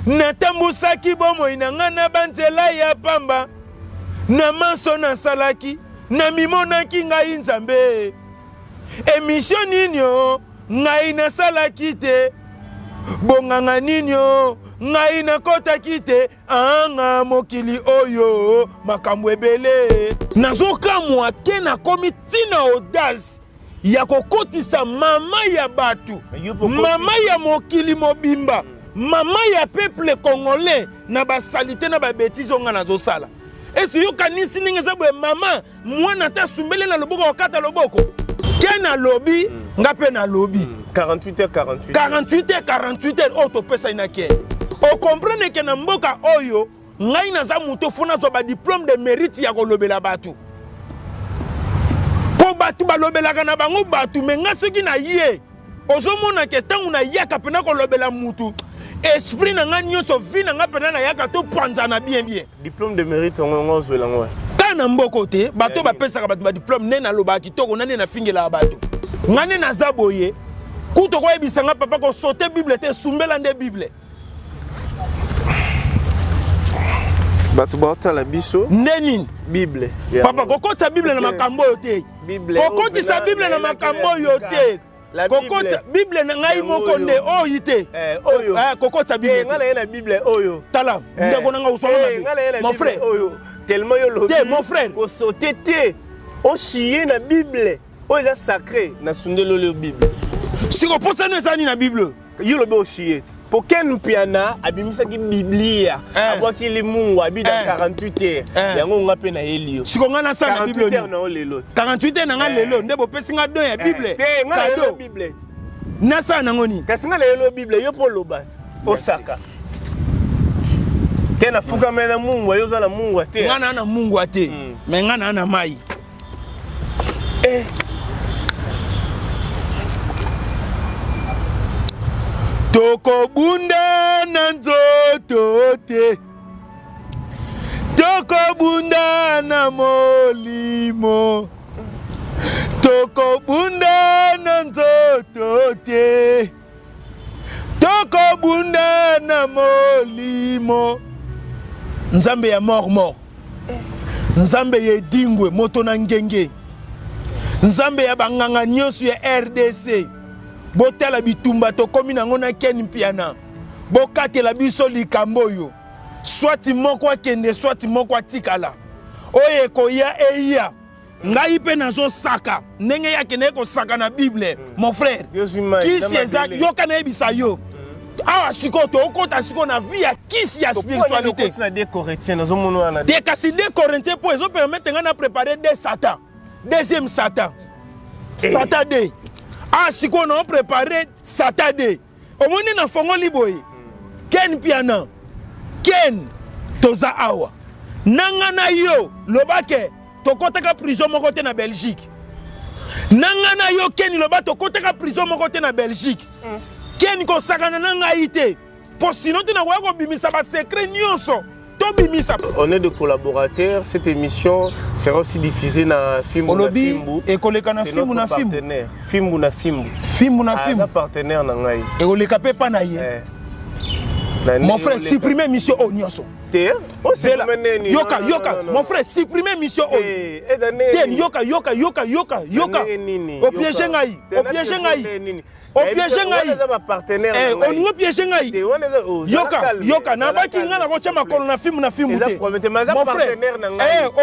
Natambusaki bomoi na ngai na banzela ya pamba, na manso nasalaki, namimonaki ngai Nzambe. Emission nini o ngai nasalaki te, bonganga nini o ngai nakotaki te, anga mokili oyo makambo ebele. Nazokamwa te nakomi ntina audace ya kokotisa mama ya bato, mama ya mokili mobimba, mama ya peuple congolais na basalite na babetise oyo ngai nazosala. Esi yokanisi ndenge eza boye mama mwana ata asumbele na loboko akata loboko ke nalobi mm. nga mpe nalobi 48 h 48 48 h 48 heures oyo topesani na ken okomprendre ke na mboka oyo ngai naza moto fo nazwa badiplome de mérite ya kolobela bato mpo bato balobelaka na bango bato me ngai soki na ye ozomona ke ntango nayaka mpena kolobela mutu esprit na ngai nyonso vie na ngai mpena nayaka topanzana bien bien. Diplome de mérite yango yango ozwela yango wapi? Kaka na mboko te bato bapesaka bato badiplome nde nalobaka kitoko na nde nafingelaka bato ngai nde naza boye kutu okoyebisa ngai papa kosote bible te sumbela nde bible. Bato baotala biso nde nini bible papa kokotisa bible na makambo oyo te kokotisa bible na makambo oyo te kokotisa bible na ngai moko nde oyo te eh, oyo eh, kokotisa bible ngai naye na bible oyo tala eh. ndeko na ngai oswana mon frère oyo tellement yo lobi te mon frère kosote te oshie na bible oyo eza sacré na sundeli oyo bible siko posano eza nini na bible Yo lobi oshiye ti. Po Ken Mpiana abimisaki biblia, eh. abwaki limungu abi dans 48 eh. heures. Eh. Yango nga pe nayeli yo. Siko nga nasala na bible. 48 heures na yo lelo. 48 heures na nga lelo nde bopesi nga don ya bible. Te nga na bible. Nasala nango nini? Kasi nga nayeli yo bible yo po loba ti. Osaka. Te nafukamela na mungwa yo oza na mungwa te. Nga na na mungwa te. Mais nga na na mai. Eh. Tokobunda na nzoto te, tokobunda na molimo, tokobunda na nzoto te, tokobunda na molimo. Nzambe ya mort mort, Nzambe ya edingwe moto na ngenge, Nzambe ya banganga nyonso ya RDC, botala bitumba tokomi nango na Ken Mpiana, bokatela biso likambo oyo, swati moko akende swati moko atikala, oyo ekoya eya. Ngai mpe nazosaka ndenge ye akendeki kosaka na bible mon frère kisi eza yoka nayebisa yo awa sikoyo tokota sikoyo na vie ya kisi ya spiritualité te kasi 2 Corinthiens mpo ezopermettre ngai na prépare 2 satan deuxième satan satan 2 awa sikoyo nao prépare satan 2 omoni nafongoli boye Ken Mpiana Ken toza awa nanga na yo loba ke tokotaka prison moko te na Belgique nanga na yo Ken loba tokotaka prison moko te na Belgique Ken kosakana na ngai te po sinon te nakoya kobimisa ba secret nyonso tobimisa. On est de collaborateurs, cette émission sera aussi diffusée na Fimbu na Fimbu. Ekoleka na Fimbu na Fimbu. Fimbu na Fimbu. Fimbu na Fimbu. Aza partenaire na ngai. Ekoleka pe pa na ye. Eh. Mon frère, supprimer émission oyo nyonso. Te, Zela. Yoka, yoka, mon frère, supprimer émission oyo. Te, yoka, yoka, yoka, yoka, yoka. Opiéger ngai, opiéger ngai. Opiéger ngai. Olingo piéger ngai. Yoka, yoka, nabaki ngai nakotya makolo na fimbu na fimbu te. Mon frère,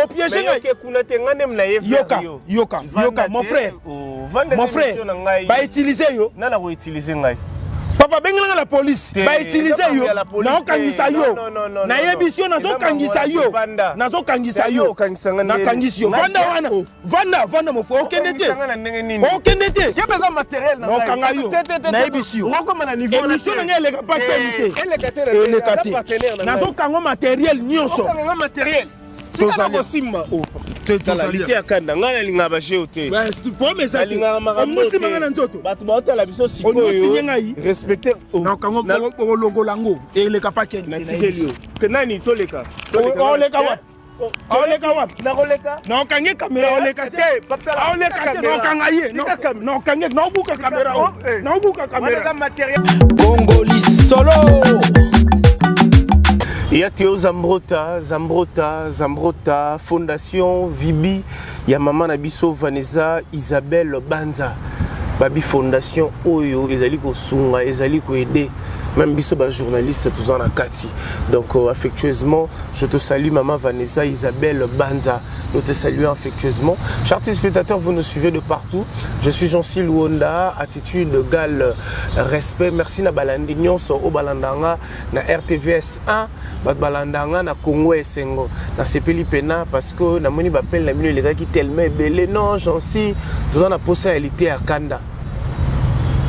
opiéger ngai. Yoka, yoka, yoka, mon frère. Mon frère, ba utiliser yo. Nana ko utiliser ngai. Papa bengela nga la police, ba utiliser yo. Naokangisa yo. Nayebisi yo nazokangisa yo. Nazokangisa yo. Nakangisi yo. Vanda wana. Vanda, vanda mon frère. Okende te. Okende te. Okanga yo. Nayebisi yo. Émission na ngai eleka pa te. Eleka te. Nazokanga matériel nyonso. Tika na kosimba lite ya kanda ngai nalingaka bajeu te nalingaka makambo te bato baotala biso sikoyo respecte olongola yango eleka pa kende natikeli yo nani toleka oleka wapi oleka wapi nakoleka naokangi kamera oleka te oleka te naokanga ye naokangi naobuka kamera naobuka kamera Kongo lisolo. Ya Théo Zambrota, Zambrota, Zambrota, Fondation Vibi, ya mama na biso Vanessa Isabelle Banza. Babi Fondation oyo ezali kosunga, ezali koaider. Même biso ba journaliste toza na kati. Donc affectueusement, je te salue maman Vanessa Isabelle Banza. Nous te saluons affectueusement. Chers téléspectateurs, vous nous suivez de partout. Je suis Jean-Cy Luonda, attitude égale respect. Merci na balandi nyonso o balandanga na RTVS 1, bat balandanga na Congo Esengo. Na sepeli pena parce que na moni bapel na bino elekaki tellement ebele. Non, Jean-Cy, toza na posa ya lité ya kanda.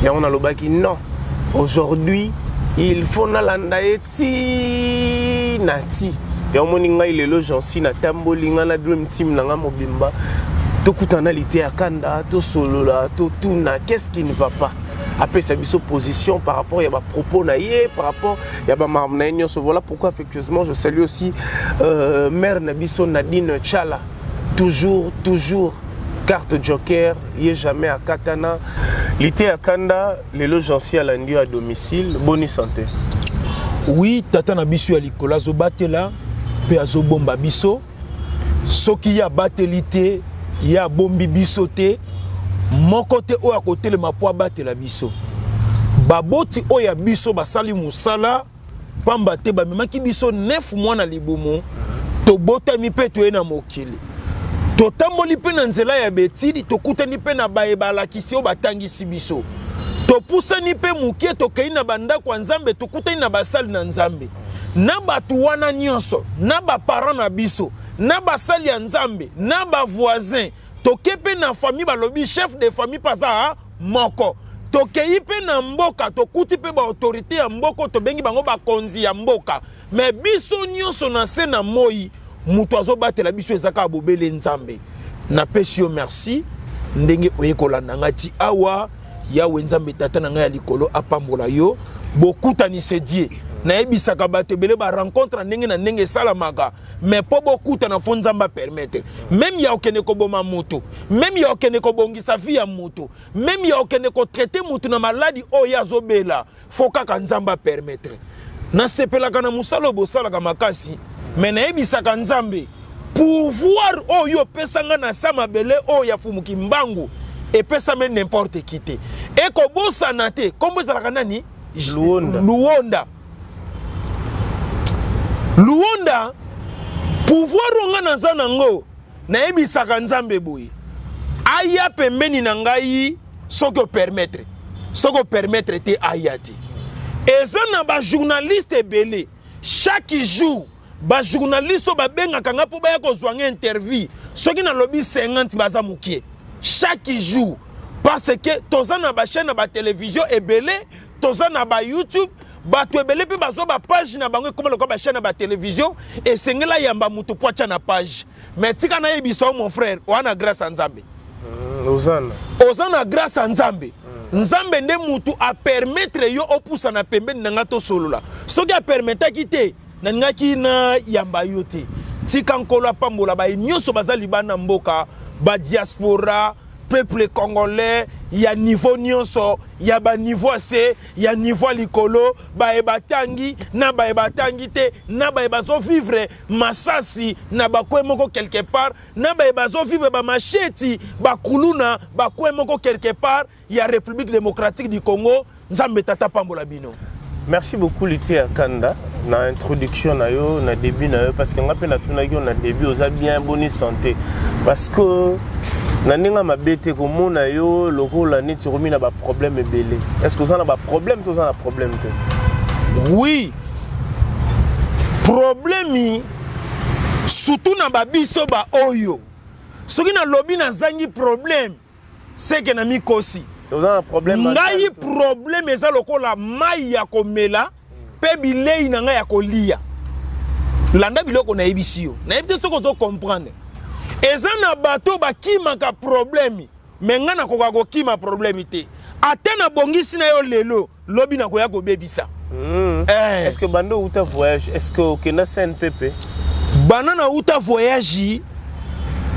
Yango nalobaki non. Aujourd'hui, il faut nalanda ye ti na ti. Yango moni ngai lelo Jean-Cy natamboli ngai na Dream Team na ngai mobimba. Tokutana lité ya kanda, tosolola, totuna, qu'est-ce qui ne va pas? Apesa biso position par rapport ya ba propos na ye, par rapport ya ba makambo na ye nyonso. Voilà pourquoi affectueusement je salue aussi mère na biso Nadine Tchala. Toujours, toujours carte joker, ye jamais à katana. Lité ya kanda, lelo Jean-Cy alandi à domicile, bonne santé. Oui, tata na biso ya likolo azobatela pe azobomba biso. Soki ya bateli te, ya bombi biso te, moko te oyo akotelema po abatela biso. Baboti oyo ya biso basali mosala pamba te bamemaki biso 9 mois na libumu, tobotami pe toye na mokili. Totamboli pe na nzela ya betidi, tokutani pe na baye balakisi oyo batangisi biso. Topusani pe mokie, tokei na bandako ya Nzambe, tokutani na basali na Nzambe. Na bato wana nyonso, na ba parents na biso, na basali ya Nzambe, na ba voisins, toke pe na famille balobi chef de famille paza moko. Tokei pe na mboka, tokuti pe ba autorité ya mboka, tobengi bango bakonzi ya mboka. Mais biso nyonso na se na moi, moto azobatela biso ezaka bobele Nzambe. Napesi yo merci ndenge oye kolanda ngai ti awa. Yawe Nzambe tata na ngai ya likolo apambola yo. Bokutani se Dieu. Nayebisaka bato ebele ba rencontre ndenge na ndenge esalamaka, mais po bokutana fo Nzambe a permettre. Même ya okende koboma moto, même ya okende kobongisa vie ya moto, même ya okende kotraiter moto na maladi oyo azobela, fo kaka Nzambe a permettre. Nasepelaka na mosala oyo bosalaka makasi, mais nayebisaka Nzambe pouvoir oyo opesanga na sa mabele oyo ya fumuki mbangu epesame n'importe qui te. Ekobosana te, kombo ezalaka nani? Luonda. Luonda. Luonda, pouvoir oyo nga naza nango, nayebisaka Nzambe boye. Aya pembeni na ngai soki opermettre. Soki opermettre te aya te. Eza na ba journaliste ebele chaque jour ba journaliste oyo babengaka nga mpo baya kozwa nga interview, soki nalobi 50 baza mokie chaque jour, parce que toza na ba chaîne na ba télévision ebele, toza na ba YouTube, bato ebele mpe bazwa ba page na bango ekoma lokola ba chaîne na ba télévision, esengela yamba moto po atya na page. Mais tika nayebisa yo mon frère, oza na grâce ya Nzambe. Ozana. Oza na grâce ya Nzambe. Nzambe nde mutu a permettre yo opusa na pembeni na nga tosolola. Soki a permettaki te, nalingaki na yamba yo te. Tika Nkolo apambola baye nyonso baza libanda mboka, ba diaspora, peuple congolais ya niveau nyonso, ya ba niveau ase, ya niveau likolo, baye batangi, na baye batangi te, na baye bazo vivre masasi na bakwe moko quelque part, na baye bazo vivre ba macheti, ba kuluna, bakwe moko quelque part ya République démocratique du Congo. Nzambe tata pambola bino. Merci beaucoup Lité Kanda na introduction na yo na début na yo, parce que nga pe na tunaki yo na début oza bien bonne santé, parce que na ndenge mabe te komona yo lokola neti okomi na ba problème ebele. Est-ce que oza na ba problème to oza na problème te? Oui, problème surtout na ba biso ba oyo. Soki na lobi nazangi problème, c'est que na mikosi. Oza na problème ngai problème eza lokola mai ya komela pe bilei na ngai ya kolia. Landa biloko nayebisi yo. Nayebi te soki ozo comprendre. Eza na bato bakimaka problème, mais ngai nakoka kokima problème te. Ata nabongisi na yo lelo, lobi nakoya kobebisa. Est-ce que bando uta voyage, est-ce que okenda CNPP? Bana na uta voyage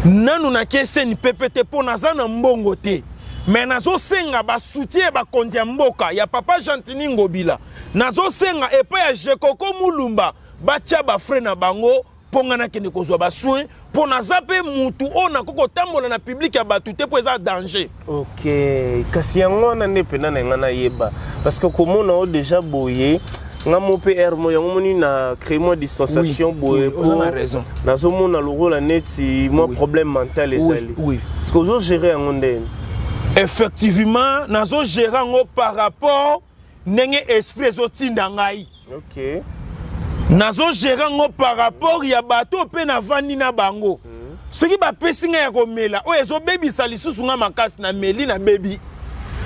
nanu na ke CNPP te po naza na mbongo te. Mais nazosenga ba soutien ba konzi ya mboka ya papa Gentiny Ngobila. Nazosenga epai ya Jekoko Mulumba. Batya bafrais na bango mpo ngai nakende kozwa basoin, mpo naza mpe mutu oyo nakoki kotambola na public ya bato te, mpo eza danger. Ok, kasi yango wana nde mpena na ngai nayeba, parce que komona o déjà boye, nga mo mpe aire mo yango moni na créé mwa distanciation boye. Oui, oza na raison. Nazomona lokola neti mwa problème mental ezali. Parce que ozogérer yango ndeni? Effectivement, nazogérer yango par rapport ndenge esprit ezotinda ngai. Nazogérer yango par rapport ya bato mpe navandi na bango. Soki bapesi ngai ya komela oyo ezobebisa lisusu ngai makasi, nameli, nabebi.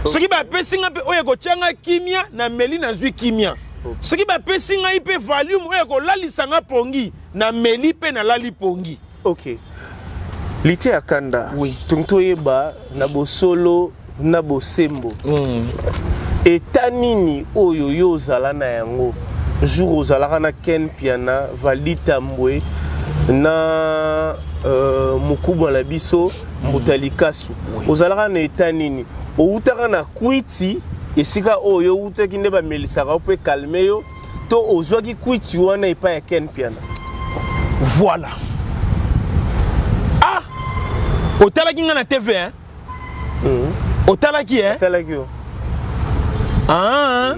Soki bapesi ngai mpe oyo ekotia ngai kimia, nameli, nazwi kimia. Soki bapesi ngai mpe valium oyo ekolalisa ngai pongi, nameli mpe nalali pongi. Ok, lite ya kanda. Oui. Tongi toyeba na bosolo na bosembo, eta nini oyo yo ozala na yango jour ozalaka na Ken Piana, Valdi Tambwe na mokubwa na biso Mbuta Likasu? Ozalaka na eta nini? Outaka na kwiti esika oyo outaki nde bamelisaka yo mpo ekalme yo, to ozwaki kwiti wana epai ya Ken Piana? Voilà. Ah, otalaki ngai na TV, hein? Otalaki, hein? Otalaki yo. Ah,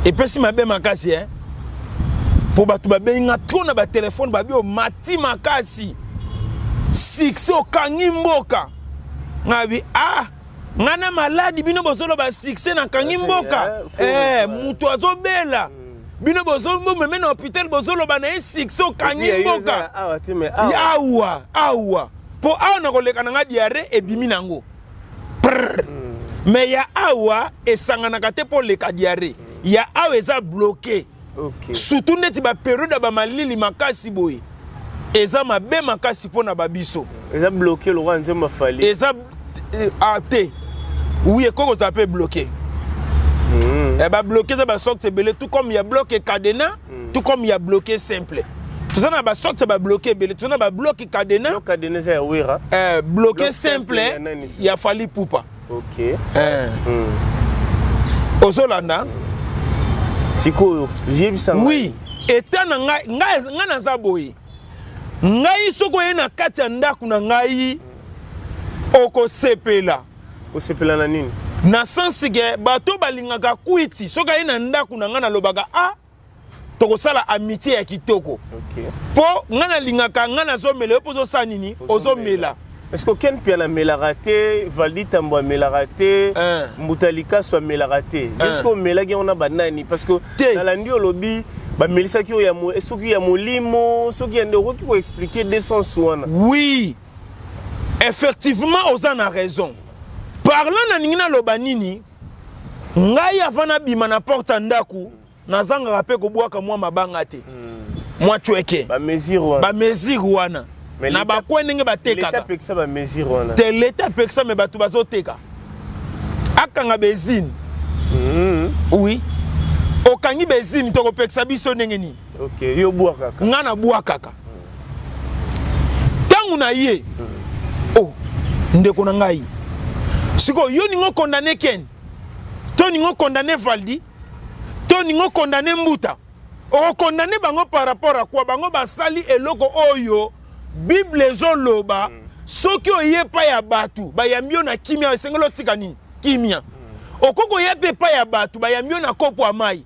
epesi mabe makasi, hein? Mpo bato babengi nga trop na batelefone, babi omati makasi, succès, okangi mboka. Nga bi ah, nga na maladi, bino bozoloba succès, nakangi mboka. Moto azobela, bino bozomeme na hôpital, bozoloba na ye succès, okangi mboka. Awa awa, mpo awa na koleka na nga, diarrhée ebimi nango. Mais ya awa esanganaka te mpo oleka diarrhée. Ya awa eza bloqué. Surtout neti bapériode ya bamalili makasi boye, eza mabe makasi mpo na babiso. Eza bloqué lokola nzembo afali. Eza ah, te, oui, ekoki kozala mpe bloqué. Babloqué eza basorte ebele, tout comme ya bloc cadenas, tout comme ya bloqué simple. Toza na basorte ya babloqué ebele. Toza na babloc cadenas. Bloc cadenas eza ya Wera. Bloqué simple ya Fally Ipupa. Ozolanda? Sikoyo yebisa. Oui, eta na ngai, ngai naza boye. Ngai soki oye na kati ya ndako na ngai, okosepela. Osepela na nini? Na sens ke bato balingaka kwiti, soki aye na ndako na ngai, nalobaka a tokosala amitié ya kitoko, mpo ngai nalingaka, ngai nazomela, yo mpo ozosala nini? Ozomela. Parce que Ken Piana amelaka te, Valdi Tambo amelaka te, Mbuta Likaso amelaka te. Est ce que omelaki yango na banani? Parce que nalandi olobi bamelisaki oyo soki ya molimo, soki ya nde, okoki koexpliquer deux sens wana? Oui, effectivement, oza na raison. Parlant, nalingi naloba nini? Ngai avant nabima na porte ya ndako, nazangaka mpe kobwaka mwa mabanga te, mwa cweke. Bamesure wana. Bamesure wana na bakwe ndenge batekaka. Apekisa bamesure wana. Te, leta apekisa, me bato bazoteka. Akanga bezine. Oui, okangi bezine, tokopekisa biso ndenge nini? Ok, yo bwakaka. Nga nabwakaka. Ntango na ye, oh, ndeko na ngai, sikoyo yo ningo okondane Ken, to ningo okondane Valdi, to ningo okondane Mbuta, okondane bango par rapport à quoi? Bango basali eloko oyo Bible ezoloba. Soki oye epai ya bato, bayambi yo na kimia, esengeli otika nini? Kimia. Okoki koya mpe epai ya bato, bayambi yo na kopo ya mai.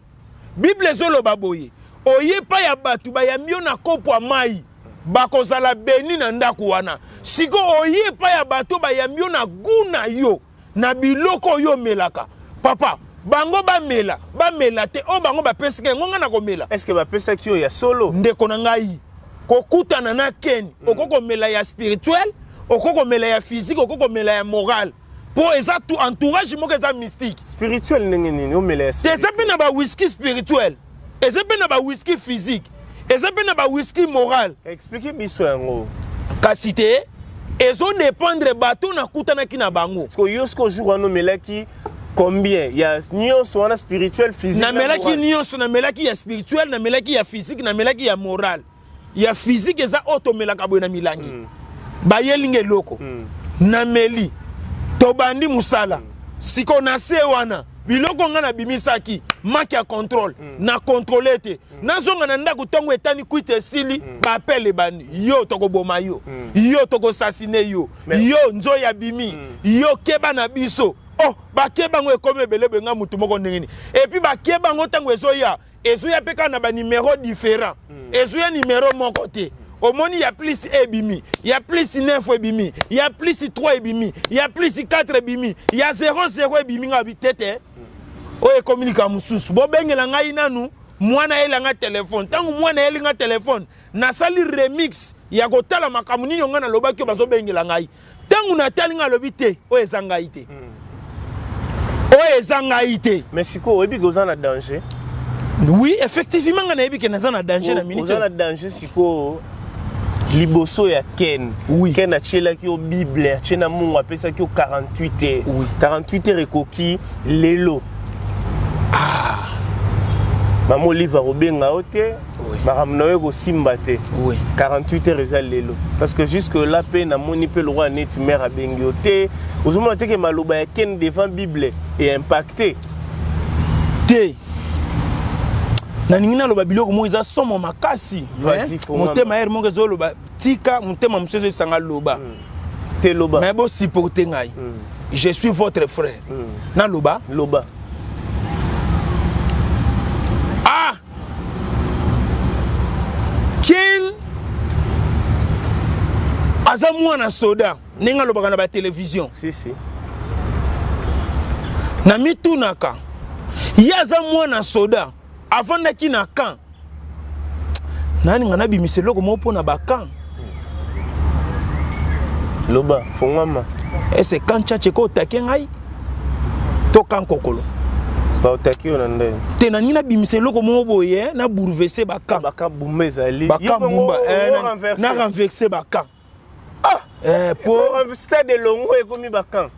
Bible ezoloba boye: oye epai ya bato, bayambi yo na kopo ya mai, bakozala beni na ndako wana. Sikoyo oye epai ya bato, bayambi yo na gu na yo, na biloko oyo omelaka, papa, bango bamela, bamela te, oyo bango bapesika yango, ngai na komela. Est ce que bapesaki oyo ya solo? Ndeko na ngai, kokutana na Ken, okoki komela ya spirituel, okoki komela ya physique, okoki komela ya moral, mpo eza tout entourage moko, eza mystique. Spirituel ndenge nini omela ya? Te, eza mpe na bawhisky spirituel, eza mpe na bawhisky physique, eza mpe na bawhisky moral. Explique biso yango. Kasi te, ezodépendre bato nakutanaki na bango. Parce que yo siko jour wana omelaki combien ya nyonso wana, spirituel, physique na Namelaki moral? nyonso. Namelaki ya spirituel, namelaki ya physique, namelaki ya moral. Ya physique eza oyo tomelaka boye na milangi. Bayelinga eloko, nameli, tobandi mosala. Sikoyo na se wana, biloko ngai nabimisaki. Manque ya contrôle, na contrôle te. Nazonga na ndako, ntongo etani, kwiti esili, baappel ebandi: yo tokoboma yo, yo tokosasine yo, yo nzoi abimi, yo keba na biso. Oh, bakeba yango ekomi ebele boye, nga mutu moko ndenge nini? Et puis bakeba yango, ntango ezoya, ezoya mpe kaka na banuméro différent, ezoya numéro moko te. Omoni, ya plus ebimi, ya plus 9 ebimi, ya plus 3 ebimi, ya plus 4 ebimi, ya 00 ebimi. Nga bi te te, oyo ekomi likambo mosusu. Bobengela ngai nanu mwana ayelanga telefone. Ntango mwana ayelinga telefone, nasali remix ya kotala makambo nini ngai nalobaki oyo bazobengela ngai. Ntango natali, ngai alobi te, oyo eza ngai te, oyo eza ngai te. Mais sikoyo oyebi ke oza na danger. Oui, effectivement, ngai nayebi ke naza na danger na minute. Oza na danger sikoyo liboso ya Ken. Ken atielaki yo Bible, atie na mungu, apesaki yo 48 heures. 48 heures ekoki lelo. Mama Olive akobenga yo te, makambo na yo ekosimba te. 48 heures eza lelo, parce que jusque là mpe namoni mpe lokwa neti mare abengi yo te. Ozomona te ke maloba ya Ken devant Bible eimpacte? Te, nalingi naloba biloko moko eza somo makasi. Vas-y, fongama. Motema ere moko ezoloba tika, motema mosusu ezoyebisanga loba. Te, loba. Mais bosupporte ngai, je suis votre frère. Naloba? Loba. Ah, Ken aza mwana soda, ndenge alobaka na batelevizio. Si si. Na mitunaka, ye aza mwana soda, avandaki na camp. Naninga nabimisa eloko moko mpo na bacamp. Loba, fongwama. Ese camp Tshatshi ekootake ngai to camp Kokolo? Baotaki yo na ndenge? Te, naningi nabimisa eloko moko boye na bouleverse bacamp. Bacamp Bumba ezali. Bacamp Bumba, na renverse bacamp. Ah! Po stade elongo ekomi bacamp.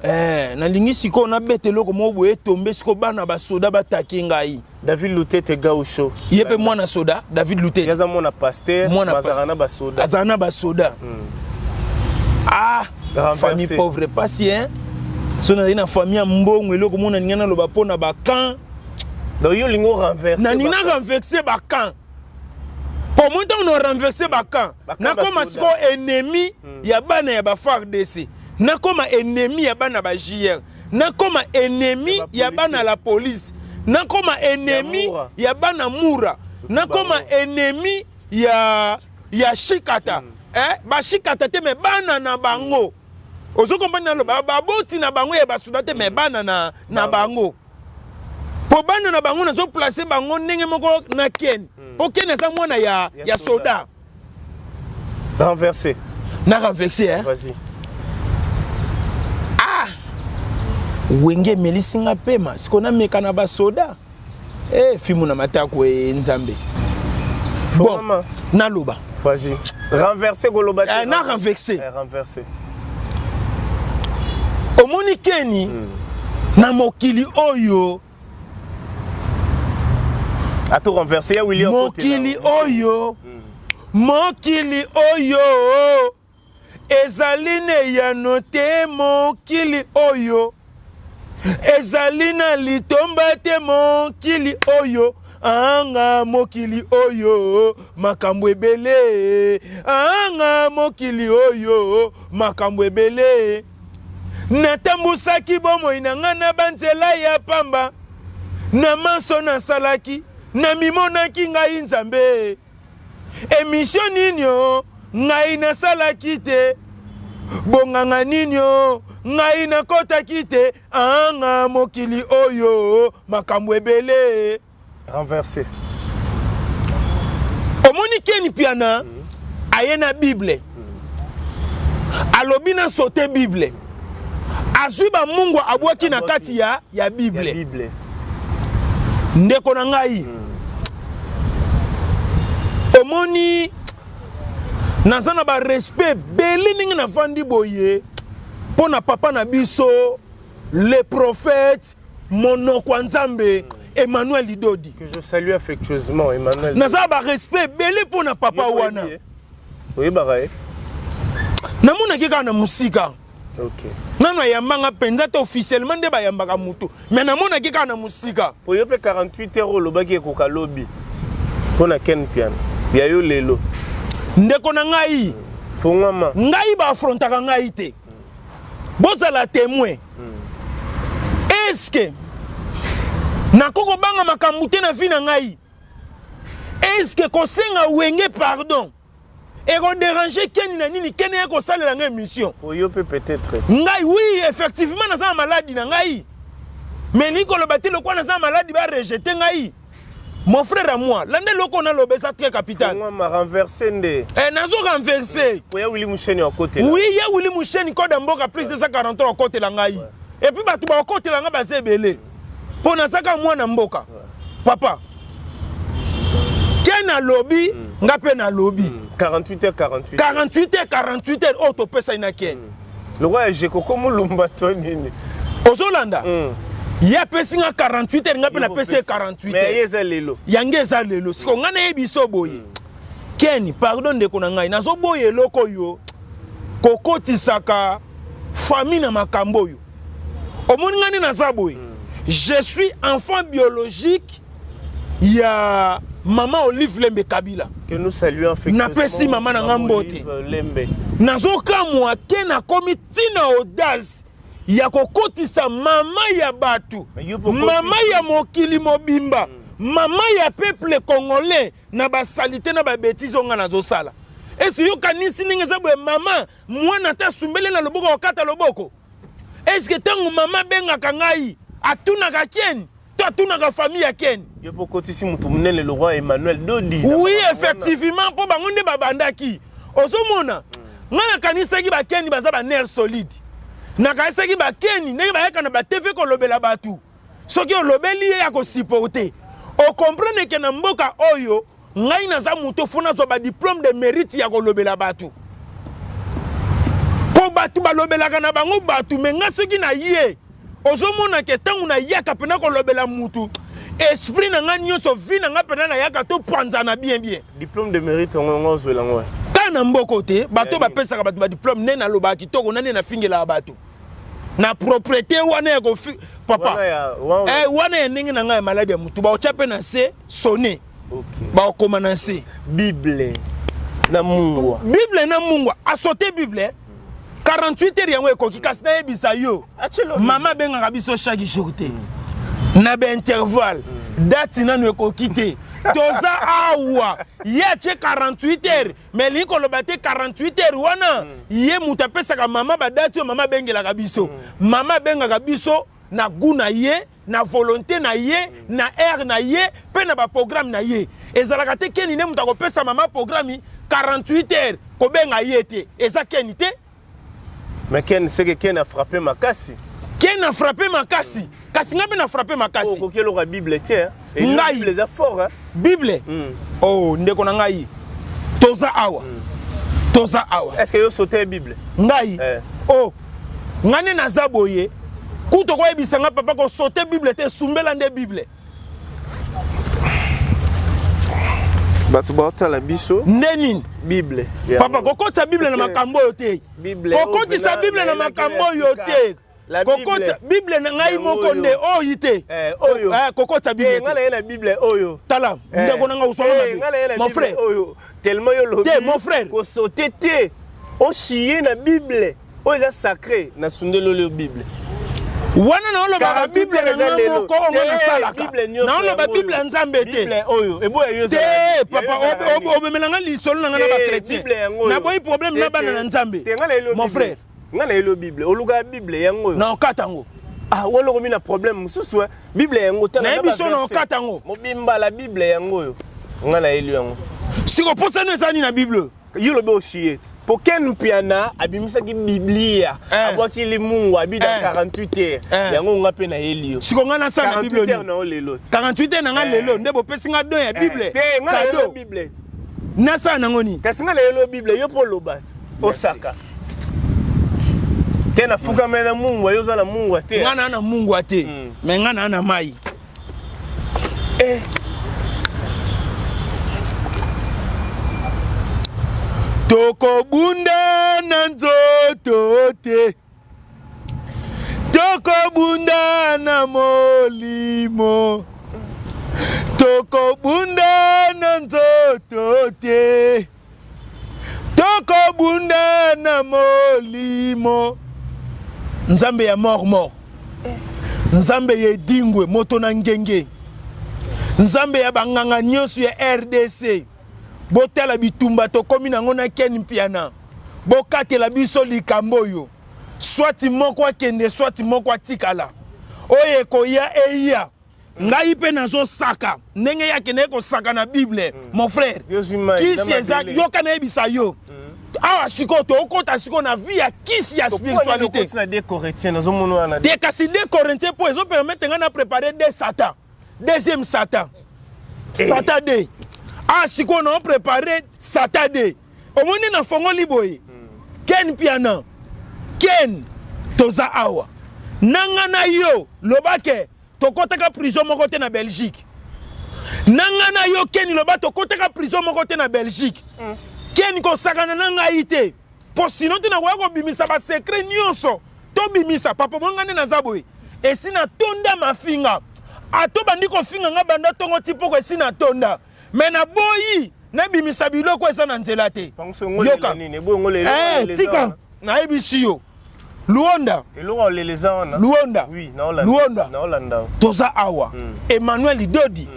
Nalingi sikoyo nabeta eloko moko boye, etombe sikoyo, bana basoda batake ngai. David Lutete Gaucho. Ye mpe mwana soda, David Lutete. Aza mwana pasteur. Mwana bazalaka na basoda. Azala na basoda. Ah, famille pauvre, pasi hein. So nazali na famille ya mbongo, eloko moko nalingi naloba mpo na bacamp. Donc yo olingi orenverse? Nalingi na renverse bacamp, po moi ntango na renverse bacamp, nakoma sikoyo ennemi ya bana ya baFARDC, nakoma ennemi ya bana ba GR, nakoma ennemi ya bana la police, nakoma ennemi ya bana Mura, nakoma ennemi ya Shikata. Eh, bashikata te, me bana na bango. Ozokomprendre? Naloba baboti na bango ya basuda te, me bana na bango, mpo bana na bango nazoplace bango ndenge moko na Ken, mpo Ken aza mwana ya soda. Renversé. Na renversé, hein? Vas-y. Ah, Wenge emelisi nga pema. Sikoyo nameka na basoda e fimu na matako e Nzambe. Bon, naloba. Vas-y. Renversé, koloba te. Na renversé. Renversé. Omoni Keni, na mokili oyo. Ato renversé ya William. Mokili oyo, mokili oyo ezali na eyano te, mokili oyo ezali na litomba te, mokili oyo anga, mokili oyo makambo ebele anga, mokili oyo makambo ebele. Natambusaki bomoi na ngai na banzela ya pamba, na manso nasalaki namimonaki ngai Nzambe. Émission nini o ngai nasalaki te, bonganga nini o ngai nakɔtaki te, anga mokili oyo makambo ebele. Renversé. Omoni Ken Piana, aye na Bible, alobi na sote Bible, azwi bamungwa abwaki na kati ya Bible. Bible. Ndeko na ngai, omoni, naza na barespect ebele ndenge navandi boye mpo na papa na biso, le prophète, monoko ya Nzambe, Emmanuel Lidodi. Que je salue affectueusement, Emmanuel. Naza na barespect ebele mpo na papa wana. Oyebaka ye? Namonaki kaka na mosika. Okay. Nano ayamba nga mpenza te officiellement nde bayambaka motu, mais namonaki kaka na mosika. Po yo mpe 48 heures olobaki ekoka lobi mpo na Ken Mpiana ya yo lelo. Ndeko na ngai, fongwama. Ngai baafrontaka ngai te, bozala témoin. Est-ce nakoki kobanga makambo te na vie na ngai? Est-ce kosenga Wenge pardon ekoderange Keni na nini? Keni ye kosalela ngai émission. Po yo mpe peut-être. Ngai, oui, effectivement naza na maladi na ngai, mais elingi koloba te lokola naza na maladi barejeter ngai. Mon frère à moi, landa eloko naloba, eza très capital. Fongwama, renverse nde. Eh, nazo renverse. Po ya Willy Musheni akotela. Oui, ya Willy Musheni code ya mboka plus 243 akotela ngai. Et puis bato bakotela ngai baza ebele mpo nazaka mwana mboka. Papa ke nalobi, nga mpe nalobi. 48 heures, 48. 48 heures, 48 heures oyo topesai na Ken. Lokola ya Jekoko Mulumba to nini? Ozolanda, ye apesi nga 48 heures, nga mpe napesi ye 48 Mais ye heures. Eza lelo. Yango eza lelo. Siko ngai nayebi so boye, Ken, pardon ndeko na ngai, nazoboya eloko oyo kokotisaka famille na makambo oyo. Omoni ngai nde naza boye, je suis enfant biologique ya mama Olive Lembe Kabila. Que nous saluons affectueusement. Napesi mama na nga mbote. Olive Lembe. Nazokamwa ke nakomi ntina audace ya kokotisa mama ya bato, Mais yo mpo mama ya mokili mobimba, mama ya peuple congolais na basalite na babêtises oyo ngai nazosala. Esi yokanisi ndenge eza boye, mama mwana ata asumbele na loboko, akokata loboko. Eske ntango mama abengaka ngai, atunaka Ken to atunaka famille ya Ken? Yo mpo okotisi motu monene, le roi Emmanuel Dodi na Oui. makambo wana. Effectivement, mpo bango nde babandaki. Ozomona, ngai nakanisaki bakeni baza banerfs solide, nakanisaki bakeni ndenge bayaka na baTV kolobela bato, soki olobeli ye akosupporter. Ocomprendre ke na mboka oyo ngai naza moto fo nazwa badiplôme de mérite ya kolobela bato, mpo bato balobelaka na bango bato. Me ngai soki na ye, ozomona ke ntango nayaka mpena kolobela mutu, esprit na ngai nyonso, vie na ngai mpena, nayaka topanzana bien bien. Diplôme de mérite yango ozwela yango wapi? Kaka na mboko te bato Ya nini? bapesaka bato badiplôme nde nalobaka kitoko na nde nafingelaka bato na propreté wana ya kofi papa. Wana wana. Eh, wana ya ndenge na ngai ya maladi ya mutu, baotya mpe na se sone. Bakokoma na se. Bible na mungwa. Bible na mungwa, asote bible 48 heures yango ekoki. Kasi nayebisa yo, Achelo. mama abengaka biso chaque jour te, na baintervalle. Date nanu ekoki te, toza awa. Ye atie 48 heures, mais elingi koloba te 48 heures wana ye moto apesaka mama badate oyo mama abengelaka biso. Mama abengaka biso na goût na ye, na volonté na ye, na heure na ye mpe na baprogramme na ye. Ezalaka te keni nde moto akopesa mama programme 48 heures kobenga ye te. Eza keni te. Mais Ken, c'est que Ken a frappé makasi. Ken a frappé makasi, kasi ngai mpe na frappé makasi. Okoki eloko ya Bible te, hein? Ngai. Bible eza fort, hein? Bible. Oh, ndeko na ngai, toza awa, toza awa. Est ce que yo sauté Bible? Ngai? Eh. Oh, ngai nde naza boye kutu koyebisa nga papa kosote Bible te, esumbela nde Bible. Bato baotala biso. Nde nini? Bible. Papa, kokotisa Bible na makambo oyo te. Bible Kokotisa oyo Bible na makambo oyo te. La Kokotisa Bible na ngai Yango moko oyo. nde oyi te. Eh, oyo. Eh, kokotisa Te, Bible nga te. na ye na Bible oyo. Tala, Eh. ndeko na nga, oswanga Eh, nga na ye mabe, na mon Bible frère. oyo tellement yo lobi Te, mon frère. kosote te, oshie na Bible oyo eza sacré, nasundeli oyo Bible. Wana naolobaka 48 Bible na eza nga lelo. moko ongo Te, nasalaka. Bible nyonso Naoloba yango oyo. Bible ya Nzambe te. Bible oyo eboya yo Te. ezala nini? Papa, Ya yo ezala nini? obemela nga lisolo na nga na Te, bachrétien. Bible yango oyo. Naboyi problème Te, na bana te. na Nzambe. Te, nga na yelo Mon Bible. frère. Nga na yelo Bible, olukaka Bible yango oyo. Na okata yango. Ah, wana okomi na problème mosusu, eh. Bible yango, tala Nayebi na so na baverset. okata yango. Mobimba la Bible yango oyo, nga nayeli yango. Siko posano eza nini na Bible? Yo lobi oshie ti po Ken Mpiana abimisaki Biblia, abwaki limungu abi dans 48 heures. Yango nga mpe nayeli yo. Siko ngai nasala na 48 Bible heures nini? na yo lelo ti. 48 heures na ngai lelo nde bopesi nga don ya Bible. Te, nga nayeli yo Cadeau. Bible ti. Nasala nango nini? Kasi nga nayeli yo Bible, yo mpo oloba ti osaka te, nafukameli na mungwa, yo oza na mungwa te. Ngai naa na mungwa te, mais ngai naa na mai. Eh. Tokobunda na nzoto te. Tokobunda na molimo, tokobunda na nzoto te, tokobunda na molimo. Nzambe ya mort mort, Nzambe ya edingwe moto na ngenge, Nzambe ya banganga nyonso ya RDC. Botala bitumba tokomi nango na Ken Mpiana, bokatela biso likambo oyo, swati moko akende swati moko atikala, oyo ekoya eya. Ngai mpe nazosaka ndenge ye akendeki kosaka na Bible. Mon frère, kisi eza, yoka nayebisa yo. Awa sikoyo tokota sikoyo na vie ya kisi ya spiritualité te, kasi 2 Corinthiens mpo ezopermettre ngai na préparer 2 Satan, deuxième Satan, Satan 2. Ah, sikoyo na préparer Satan 2. Omoni na fongoli boye, Ken Piana, Ken, toza awa nanga na yo, lobake tokɔtaka prison moko te na Belgique. Nanga na yo Ken, loba tokɔtaka prison moko te na Belgique. Ken, kosakana na ngai te, mpo sinon te nakoya kobimisa basecret nyonso. Tobimisa papa mo. Ngai nde naza boye, esi natonda mafinga, ato bandi kofinga nga banda ntongo ti poko, esi natonda, me naboyi nabimisa biloko eza na nzela te. Yoka, tika nayebisi yo, Luonda, Luonda, Luonda, toza awa. Emmanuel Dodi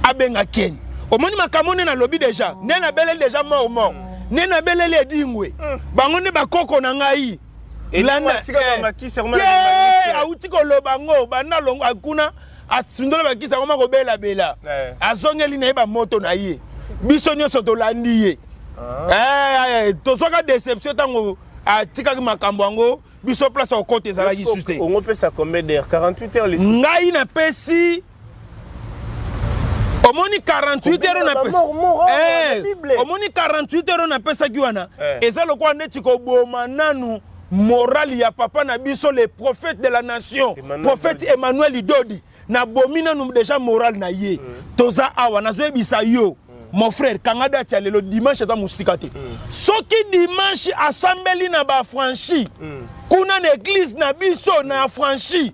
abenga Ken. Omoni makambo nde nalobi deja, nde nabeleli deja mort mort, nde nabeleli edingwe. Bango nde bakoko na ngai. Landa awuti koloba ngo, banda longo kuna asundola bakisi, akoma kobelabela, azongeli na ye bamoto na ye. Biso nyonso tolandi ye. Tozwaka déception ntango atikaki makambo yango. Biso place okota ezalaki su te. Ongopesa combien d'heures? 48 heures lisusu? Ngai napesi, omoni 48 heures napesi, omoni 48 heures napesaki wana, eza lokola neti koboma nanu morale ya papa na biso, le prophète de la nation, prophète Emmanuel Dodi. Nabomi nanu déjà morale na ye. Toza awa, nazoyebisa yo, mon frère, kanga date ya lelo, dimanche eza mosika te. Soki dimanche asambeli na baaffranchis kuna na église na biso na affranchi,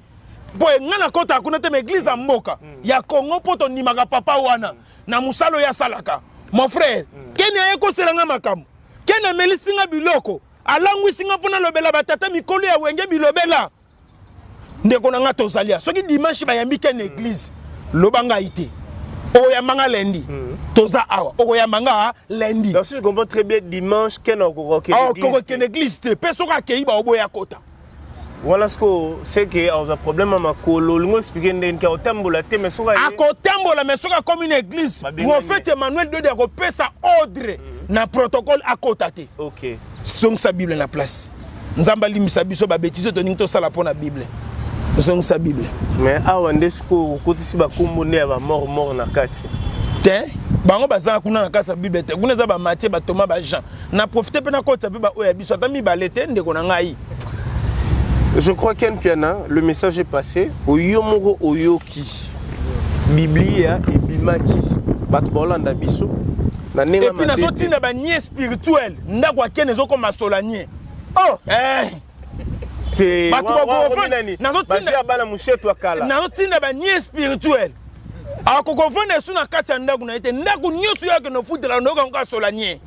mpo ngai nakɔtaka kuna te, ma église ya mboka ya Congo, mpo tondimaka papa wana na mosala oyo asalaka. Mon frère, Keni aye kosela nga makambo. Keni amelisi nga biloko, alangwisi nga mpo nalobela batata mikolo ya Wenge bilobela. Ndeko na nga, tozali ya soki dimanche bayambi Ken na église, loba ngai te, okoyamba nga lundi. Toza awa, okoyamba nga lundi. Donc si je comprends très bien, dimanche Ken akokokende église te, mpe soki akei, baoboya kota. Wana siko c'est que azwa problème ya makolo. Olingi expliquer ndenge ke akotambola te, mais soki akotambola, mais soki akomi na église, prophète Emmanuel Dodi akopesa ordre na protocole, akota te. Songisa Bible na place. Nzambe alimbisa biso babêtises toningi tosala mpo na Bible. Ozongisa Bible. Mais awa nde sikoyo okotisi bakombo nde ya bamort mort na kati. Te, bango baza kuna na kati ya Bible te. Kuna eza baMatthieu, baThomas, baJean. Na profite mpe nakotisa mpe baoyo ya biso ata mibale te, ndeko na ngai. Je crois, Ken Piana, le message est passé. Oyo moko oyoki. Biblia ebimaki. Bato baolanda biso. Na ndenge et puis nazotinda banie spirituel, ndako akende ezokoma solanie. Oh! Eh. Te, bato bakonazotinda bana mushetu akala. Nazotinda banie spirituel, akokovanda esu na kati ya ndako na ye te. Ndako nyonso oyo akende ofutela, nayoka ngo asolanie.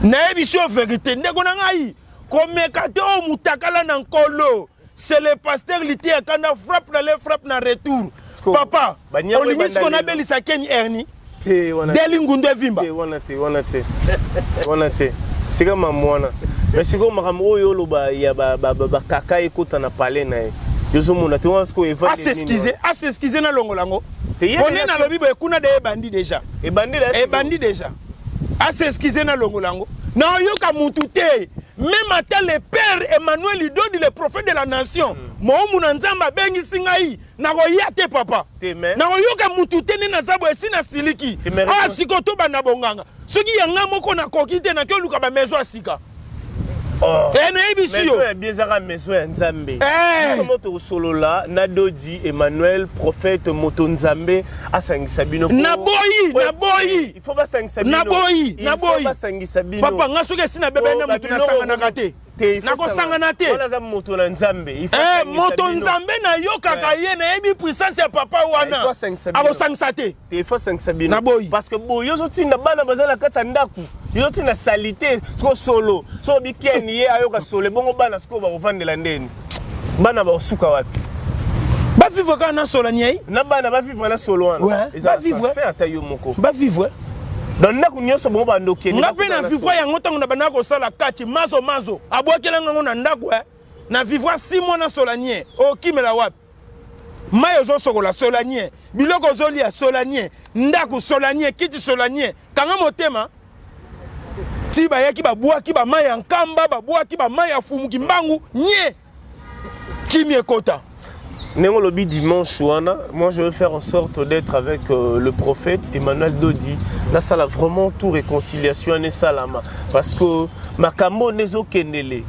Nayebi yo vérité, ndeko na ngai, komeka te. Oyo mutakala na Nkolo, c'est le pasteur Liteya Kanda. Frappe na le frappe na retour. Papa, olingi siko nabelisa Keni erni deli ngundu evimba. Wana te, wana te, wana te. Sika mambo wana, mais sikoyo makambo oyo oloba ya bakaka ekota na palais na ye, yozomona te wana sikoyo. As'excuse, as'excuse, nalongola yango. Pone nalobi boye, kuna de ebandi déjà. Ebandi. Ebandi déjà. As'excuse, nalongola yango. Naoyoka mutu te, même ata le père Emmanuel Dodi, le prophète de la nation. Moomu na Nzambe abengisi ngai, nakoya te. Papa, nakoyoka mutu te. Nde naza boye, esi nasiliki. Awa sikoyo tobanda bonganga. Soki yanga moko nakoki te, naki oluka bamaison ya sika. Oh. Eh, nayebisi yo ya bien ezaka maison ya nzambe eh. biso mo tokosolola na dodi emmanuel prophète moto nzambe asangisa bino naboyi naboyi il faut basangisa bino naboyi naboyi basangisa bino papa nga soki esi nabebani na moto nasanganaka te nakosangana te aza moto na nzambe eh, moto nzambe nayokaka ye nayebi puissance ya papa wana akosangisa te te il faut asangisa bino naboyi parce que boye ozotinda bana baza na kati ya ndako yozotinda salite siko solo soko bikeni ye ayoka solo ebongo bana sikoyo bakovandela ndeni bana bakosuka wapi bavivre kaka na solo nyei na bana bavivre na solo wana eza ata yo moko bavivre donc ndako nyonso bango bandokende nga mpe na vivre yango ntango na bandaka kosala kati mazo mazo abwakelanga yango na ndako eh. na vivre 6 mois na sola nie okimela wapi mai ozosokola sola nie biloko ozolia sola nie ndako sola nie kiti sola nie kanga motema ti bayaki babwaki bamai ya nkamba babwaki bamai ya fumu kimbangu nie kimi ekota. Ndenge olobi dimanche wana, moi je veux faire en sorte d'être avec euh, le prophète Emmanuel Dodi nasala vraiment tout réconciliation wana esalama parce que makambo nde ezokendele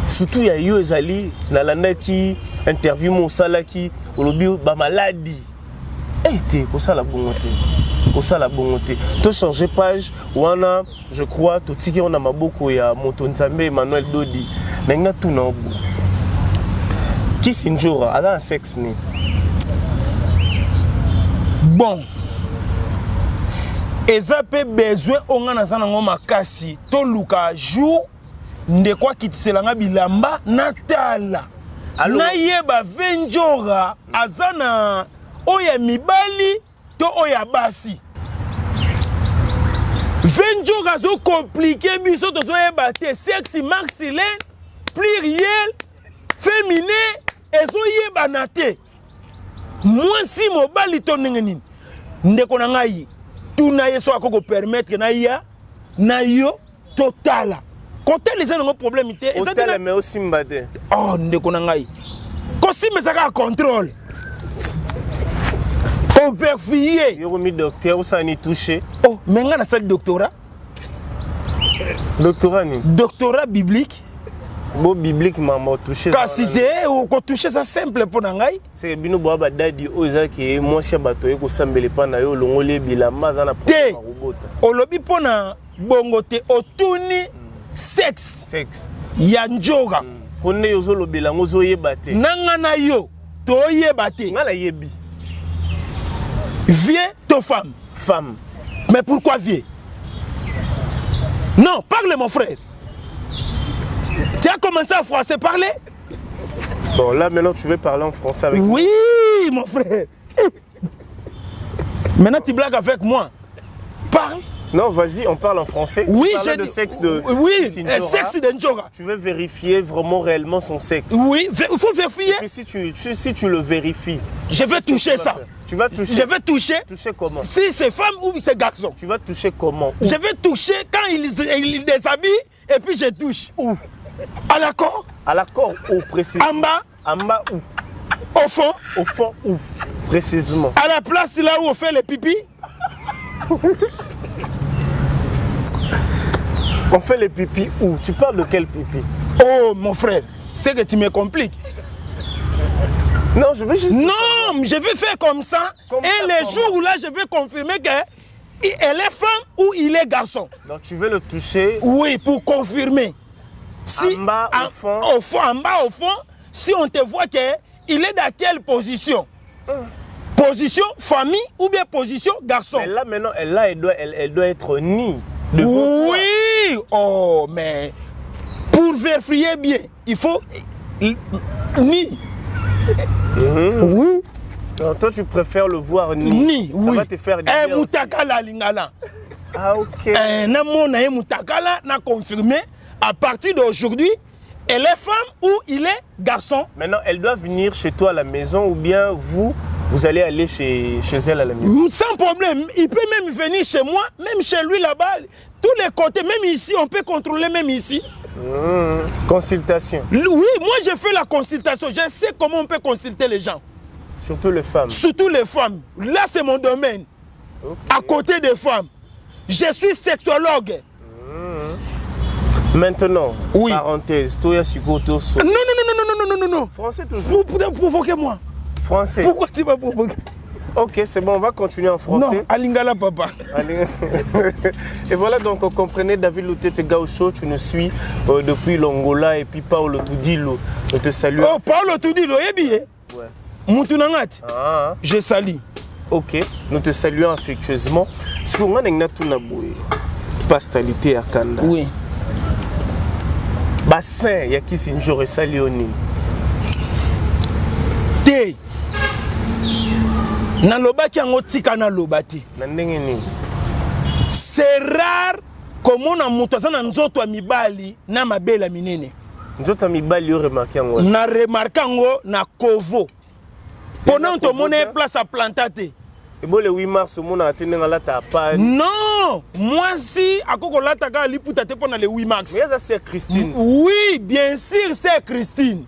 surtout ya yo ezali nalandaki interview mo osalaki olobi bamaladi e te kosala bongo te kosala bongo te to changer page wana Je crois totiki yango na maboko ya moto Nzambe Emmanuel Dodi. Nalingi natuna yo boye. Kisi Ndjora aza na sexe nini? Bon. Eza pe besoin oyo nga naza nango makasi toluka jour ndeko akitisela nga bilamba natala nayeba ve Ndjora aza na oyo ya mibali to oyo ya basi venjok azokomplike biso tozoyeba te sexe masculin pluriel féminin ezoyebana te mwasi mobali to ndenge nini ndeko na ngai tuna ye so akoki kopermettre na ya na yo totala kotala eza nango problème te otala me osimba te oh ndeko na ngai kosimba eza kaka contrôle overfie yokomi docteur osala ni touche oh me ngai nasali doctorat doctorat nini doctorat biblique bo biblique mama otouche kasi te okotouche eza simple mpo na ngai seke bino boya badadi oyo eza ke mwasi ya bato oye kosambela epai na yo olongoli ye bilamba aza na te olobi mpo na bongo te otuni sexe sexe ya njoga mpo nde ozolobela yango ozoyeba te na nga na yo toyeba te nga nayebi vieux to femme femme mais pourquoi vieux non parle mon frère tu as commencé à français parler bon là maintenant tu veux parler en français avec oui moi mon frère maintenant tu blagues avec moi parle Non, vas-y, on parle en français. Oui, j'ai de sexe de. Oui, sexe de Ndjora. Tu veux vérifier vraiment réellement son sexe. Oui, il faut vérifier. Mais si tu, si tu le vérifies. Je vais toucher ça. Tu vas toucher. Je vais toucher. Toucher comment Si c'est femme ou c'est garçon. Tu vas toucher comment Où Je vais toucher quand il, il déshabille et puis je touche. Où À l'accord. À l'accord où précisément En bas. En bas où Au fond. Au fond où Précisément. À la place là où on fait les pipis. On fait les pipis où Tu parles de quel pipi Oh mon frère, c'est que tu me compliques. Non, je veux juste. Non, je vais faire comme ça. Comme et ça, le jour où là, je vais confirmer que elle est femme ou il est garçon. Donc tu veux le toucher Oui, pour confirmer. Si, en bas, au fond. Au fond, en bas, au fond, si on te voit que il est dans quelle position Position famille ou bien position garçon. Mais là maintenant, elle, là, elle, doit, elle, elle doit être nie. Oui Oh, mais pour vérifier bien, il faut ni. Mm -hmm. Oui. Alors, toi, tu préfères le voir ni. Ni, Ça oui. va te faire du eh, bien. Mutakala lingala. Ah, ok. Eh, na mona ye mutakala, na confirmé. À partir d'aujourd'hui, elle est femme ou il est garçon. Maintenant, elle doit venir chez toi à la maison ou bien vous, vous allez aller chez, chez elle à la maison. Sans problème. Il peut même venir chez moi, même chez lui là-bas. Tous les côtés, même ici, on peut contrôler même ici. Mmh. Consultation. Oui, moi je fais la consultation. Je sais comment on peut consulter les gens. Surtout les femmes. Surtout les femmes. Là, c'est mon domaine. Okay. À côté des femmes. Je suis sexologue. Mmh. Maintenant, oui. Parenthèse, toi, sikoyo toso. Non, non, non, non, non, non, non, non. Français toujours. Vous provoquez moi. Français. Pourquoi tu m'as provoqué? Ok, c'est bon, on va continuer en français. Non, Alingala, papa. Et voilà, donc, comprenez, David Lutete Gaucho, tu nous suis depuis l'Angola, et puis Paolo Tudilo, je te salue. Oh, Paolo Tudilo, eh bien. Ouais. Moutou na nga ti. Ah. Je salue. Ok, nous te saluons affectueusement. Ce qu'on a tout na boye. Pastalité à Kanda. Oui. Bassin, ya kisi njore sali oni. Te. Nalobaki yango tika naloba te. Na ndenge nini? C'est rare komona moto aza na nzoto ya mibali na mabele ya minene. Nzoto ya mibali yo remarque yango? Na remarque yango na Kovo. Pona tomona ye place aplanta te. Ebole 8 mars omonaka te ndenge alata pa. Non, mwasi akoki kolata kaka liputa te mpona le 8 mars. Mais eza sœur Christine. Oui, bien sûr, sœur Christine.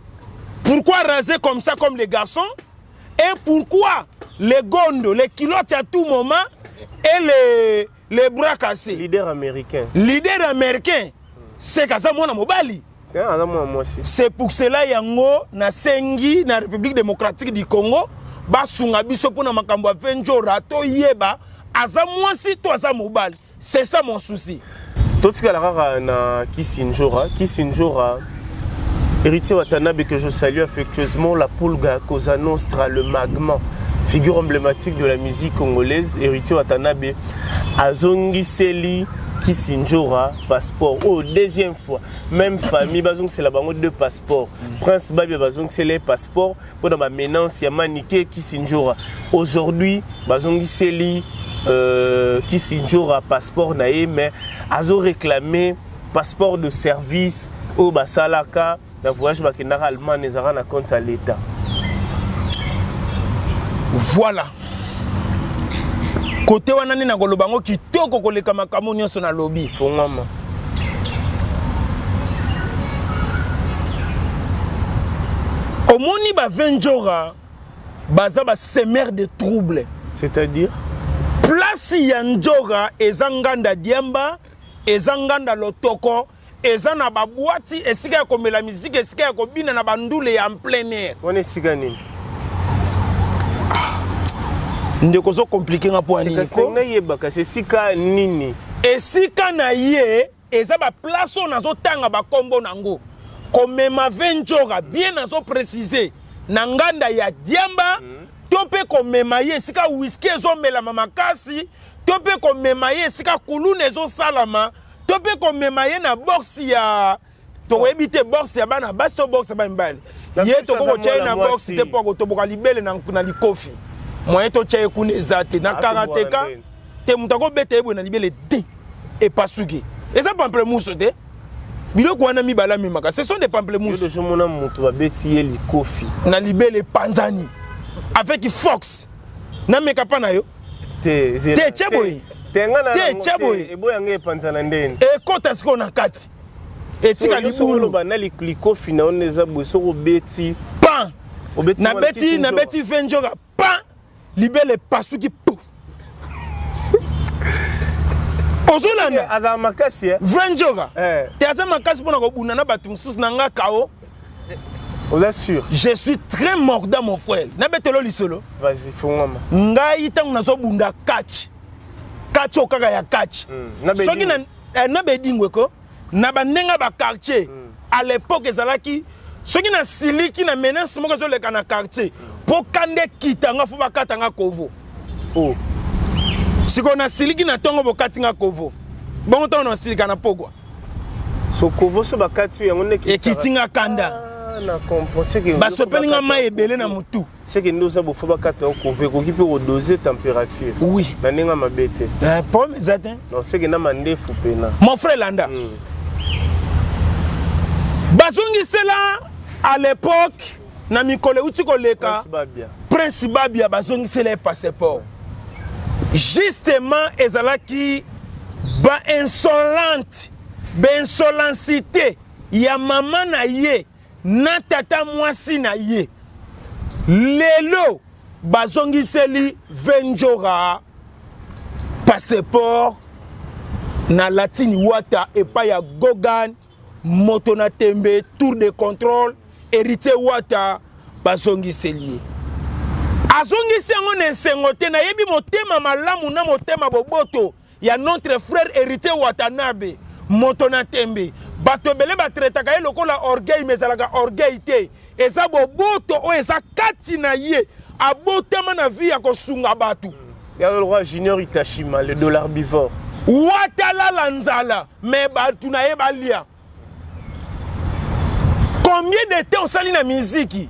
Pourquoi raser comme ça comme les garçons? Et pourquoi les gonds, les culottes à tout moment et les bras cassés? Leader américain. Leader américain, c'est kaza mwana mobali. Aza mwana mwasi. C'est pour cela yango na sengi na République démocratique du Congo basunga biso mpona makambo ya Venjora toyeba aza mwasi to aza mobali. C'est ça mon souci. Totikala kaka na Kisinjora. Kisinjora, héritier Watanabe que je salue affectueusement, la Pulga, Cosa Nostra, le Magma, figure emblématique de la musique congolaise. Héritier Watanabe azongiseli Kisinjora passeport. Oh, deuxième fois, même famille bazongisela bango deux passeports. Prince Babia bazongisela passeport pour dans ma menace ya Manike Kisinjora. Aujourd'hui bazongiseli Kisinjora passeport na ye, mais azo réclamer passeport de service au basalaka na voyage bakendaka Allemagne ezaka na compte ya l'État. Voilà. Côté wana nde nakoloba yango kitoko koleka makambo nyonso nalobi. Fongwama. Omoni ba Venjora baza ba semeur de trouble. C'est-à-dire? Place ya Njora eza nganda diamba, eza nganda lotoko, eza na ba boîte esika ya komela musique, esika ya kobina na bandule ya en plein air. Wana esika nini? Ndeko zo compliquer nga po nini ko? Nayeba kasi esika nini? Esika na ye eza ba place oyo nazotanga ba kombo nango. Komema Venjora bien nazo préciser na nganda ya diamba, to pe komema ye esika whisky ezomelama makasi, to pe komema ye esika kuluna ezosalama, to pe komema ye na box ya tokoyebi te box ya bana basi to box ya bana mibali. Na Ye soki tokoki aza kotia ye na mwana box mwasi. te mpo akotoboka libele na likofi. Moyen totia ye kuna eza te. Na Ah, karateka, tobwana ndeni. te moto akobeta ye boye na libele te epasuki. Eza pamplemousse te. Biloko wana mibale amemaka, ce sont des pamplemousses. Yo deja omona moto babeti ye likofi. Na libele epanzani. Avec Fox. Nameka pa na yo. Te, zela. Te, tia boye. Te, nga na Te, nango tia te. boye. Eboya nga epanzana ndeni. Ekota sikoyo na kati. Etika So, yo libulu. soko oloba na likofi na yo nde eza boye, soko obeti. Pan. Obeti Na mwana beti, kisi na nzoka. beti Venjora, pan. Libele pasuki, pouf. Ozolanda? Azala makasi, eh? Venjora. Eh. Te aza makasi mpona kobunda na bato mosusu na nga kao. Oza sûr? Je suis très mordant, mon frère. Nabetelo lisolo. Vas-y, fongwama. Ngai ntango nazobunda catch. Catch oyo kaka ya catch. Na bedingwe. Soki na bedingwe ko, na bandenga ba quartier. À l'époque ezalaki soki na siliki na menace moko ezoleka na quartier. Po kande kita nga fo bakata nga kovo. Oh. Sikoyo na siliki na tongo bokati nga kovo. Bongo ntango na silika na pogwa. So kovo so bakati yango nde ekitaka. Ekiti nga kanda. Ah, na comprend. C'est que Basopeli nga bakata mai ebele na kovo. motu. C'est que nde oza bofo bakata yo kovo, ekoki mpe kodoser température. Oui. Na ndenge ya mabe te. Problème eza te. Non, c'est que na mandefu pena. Mon frère Landa. Bazongisela à l'époque na mikolo euti koleka. Prince Babia. Prince Babia bazongisela ye passeport. Justement ezalaki ba insolente, ba insolencité ya mama na ye na tata mwasi na ye. Lelo bazongiseli Venjora passeport na Latine Wata epai ya Gogan Moto na tembe, tour de contrôle, Héritier Wata bazongiseli ye. Azongisi yango na esengo te, nayebi motema malamu na motema boboto ya notre frère Héritier Watanabe. Moto na tembe, bato ebele batretaka ye lokola orgueil, mais ezalaka orgueil te, eza boboto oyo eza kati na ye. Abotama na vie ya kosunga bato. Ya le roi Junior Itashima, le dollar bivore. Watalala nzala, mais bato na ye balia. Combien de temps osali na miziki?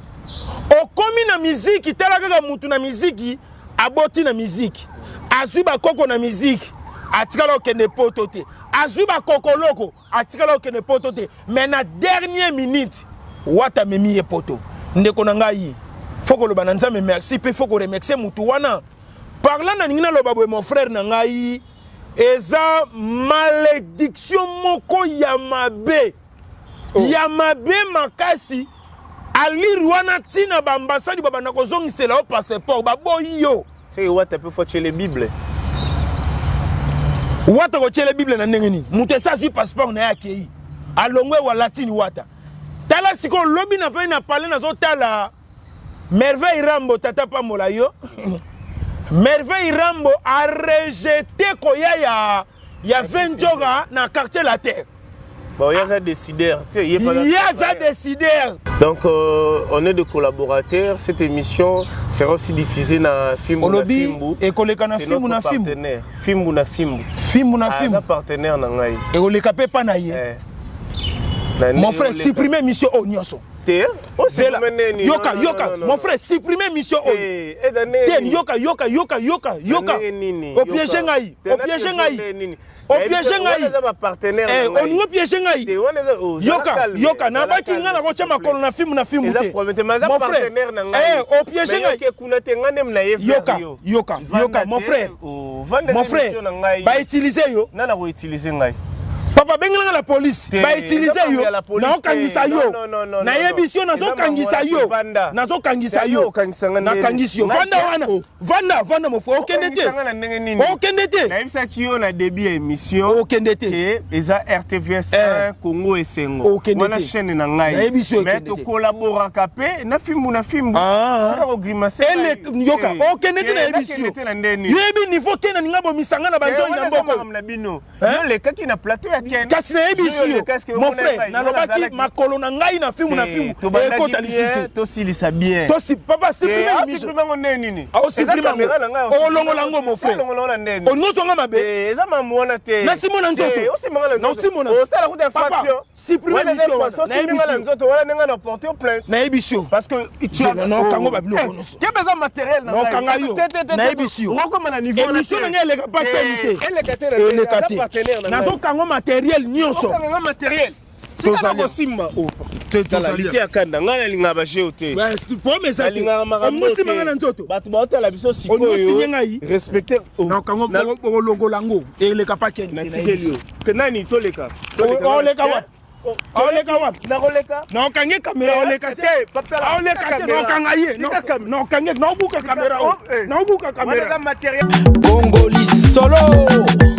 Okomi na miziki, tala kaka mutu na miziki, aboti na miziki, azwi bakoko na miziki, atikala okende poto te, azwi bakokoloko, atikala okende poto te, mais na dernière minute Wata amemi ye poto. Ndeko na ngai, faut koloba na Nzambe merci, pe faut koremercier mutu wana. Par là nalingi naloba boye, mon frère na ngai, eza malédiction moko ya mabe. Oh. Ya mabe makasi. Alire wana ntina ba ambassade babanda kozongisela yo passeport, baboyi yo. C'est Wata pe faut tiele Bible. Wata kotiele Bible na ndenge nini? Moto esi azwi passeport na ye akei. Alongwe wa latini Wata. Tala sikoyo lobi na fai na palais nazotala Merveille Rambo, tata pambola yo. Merveille Rambo a rejeté koya ya Venjoga na quartier La Terre. Bon, il y a décideur. Il y a décideur. Donc, on est des collaborateurs. Cette émission sera aussi diffusée dans Fimbu na Fimbu. Et koleka na Fimbu na Fimbu. Fimbu na Fimbu. Fimbu na Fimbu. Ah, partenaire na ngai. Et koleka pe pa na ye. Eh. Mon frère, supprimer mission o nyonso. Te, Zela. Yoka, yoka, mon frère, supprimer mission oyo. Te, yoka, yoka, yoka, yoka, yoka. O piéger ngai, o piéger ngai. O piéger ngai. Olingi o piéger ngai. Yoka, yoka, nabaki ngai nakotia makolo na Fimbu na Fimbu te. Mon frère, eh, o piéger ngai. Yoka, yoka, yoka, mon frère. Mon frère, ba utiliser yo. Nana ko utiliser ngai. Papa bengelanga la police, ba utiliser yo. Naokangisa yo. Nayebisi yo, nazokangisa yo. Nazokangisa yo. Nakangisi yo. Vanda wana. Vanda, vanda mon frère. Okende te. Okende te. Nayebisaki yo na début ya émission. Okende te. Eza RTVS 1 Congo Esengo. Wana chaîne na ngai. Nayebisi yo. Mais to collaboraka pe na Fimbu na Fimbu. Sika ko grimacer. Ele yoka. Okende te nayebisi yo. Yebi niveau te na ninga bomisanga na banzoi na mboko. Na bino. Yo lekaki na plateau ya Ken. Kasi nayebisi yo. Mon frère, nalobaki makolo na ngai na Fimbu na Fimbu. Ekota lisusu. Tosilisa bien. Tosi papa supprimer émission. Supprimer ngo ndenge nini? Ah, supprimer ngo. Olongola ngo mon frère. Olongola ngo ndenge. Onozonga mabe. Eza mamu wana te. Na simona nzoto. Osimanga na nzoto. Na simona. Osala kuta infraction. Supprimer émission wana. Nayebisi na nzoto wana ndenge na porter plainte. Nayebisi yo. Parce que tu as non kango ba biloko nyonso. Kebe eza matériel na ngai. Okanga yo. Nayebisi yo. Okoma na niveau na. Émission na ngai eleka pas te. Eleka te. Eleka te. Nazokango matériel nyonso. Okanga matériel. Tika kosimba. Tala ya kanda ngai nalingaka ba jeu te. Nalingaka makambo te. Bato baotala biso sikoyo. Respecter. Nakango bolongola ngo eleka pa kende. Natikeli yo. Nani toleka? Oleka wapi? Oleka wapi? Nakoleka. Naokangi kamera oleka te. Oleka te naokanga ye. Naokangi naobuka kamera oyo. Naobuka kamera. Bongo lisolo.